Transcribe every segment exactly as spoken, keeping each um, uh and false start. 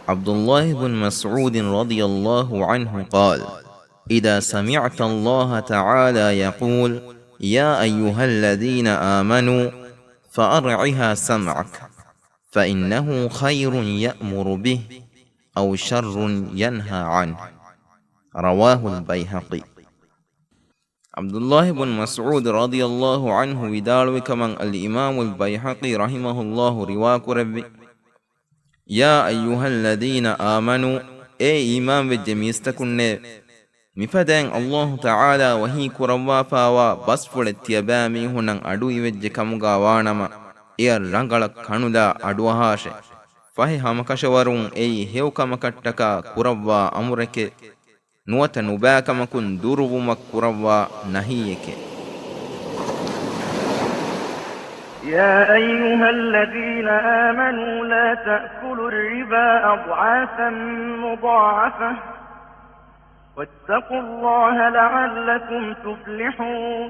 عبد الله بن مسعود رضي الله عنه قال: إذا سمعت الله تعالى يقول: يا أيها الذين آمنوا، فأرعها سمعك، فإنه خير يأمر به أو شر ينهى عنه. رواه البيهقي. ޢަބްދުﷲ ބުން މަސްޢޫދު ރަޟިޔަﷲ ޢަންހު ވިދާޅުވި ކަމަށް އަލްއިމާމުލް ބައިހަޤީ ރަޙިމަހުﷲ ރިވާކުރެއްވި. يا أيها الذين آمنوا، އޭ އީމާންވެއްޖެ މީސްތަކުންނޭ، މިފަދައިން އަﷲ ތަޢާލާ ވަޙީ ކުރައްވާފާވާ ބަސްފުޅެއް ތިޔަބައިމީހުންނަށް އަޑުއިވެއްޖެ ކަމުގާ ވާނަމަ، އެއަށް ރަނގަޅަށް ކަނުލާ އަޑުއަހާށެ. ފަހެ ހަމަކަށަވަރުން އެއީ ހެޔޮކަމަކަށްޓަކާ ކުރައްވާ އަމުރެކޭ. ނުވަތަ ނުބައިކަމަކުން ދުރުވުމަށް ކުރައްވާ ނަހީއެކޭ. يا أيها الذين آمنوا لا تأكلوا الربا أضعافا مضاعفة واتقوا الله لعلكم تفلحون.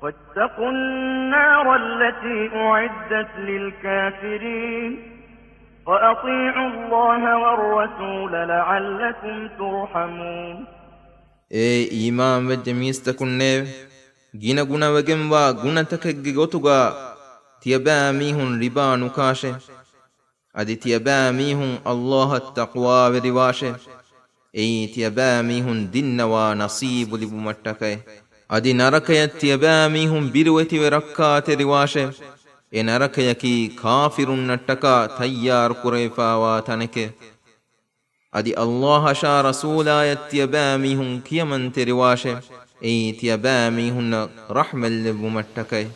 واتقوا النار التي أعدت للكافرين. وأطيعوا الله والرسول لعلكم ترحمون. އޭ އީމާންވެއްޖެ މީސްތަކުންނޭވެ! ގިނަ ގުނަވެގެންވާ ގުނަތަކެއްގެ ގޮތުގާ ތިޔަބައިމީހުން ރިބާ ނުކާށެ. އަދި ތިޔަބައިމީހުން އަﷲއަށް ތަޤްވާވެރިވާށެ. އެއީ ތިޔަބައިމީހުން ދިންނަވާ ނަޞީބު ލިބުމަށްޓަކައި. އަދި ނަރަކަޔަށް ތިޔަބައިމީހުން ބިރުވެތިވެ ރައްކާތެރިވާށެ. އެ ނަރަކަޔަކީ ކާފިރުންނަށްޓަކާ ތައްޔާރުކުރެވިފާވާ ތަނެކޭ. އަދި އަﷲއަށާ ރަސޫލާޔަށް ތިޔަބައިމީހުން ކިޔަމަންތެރިވާށެ. އެއީ ތިޔަބައިމީހުންނަށް ރަޙްމަތްލެއްވުމަށްޓަކައި.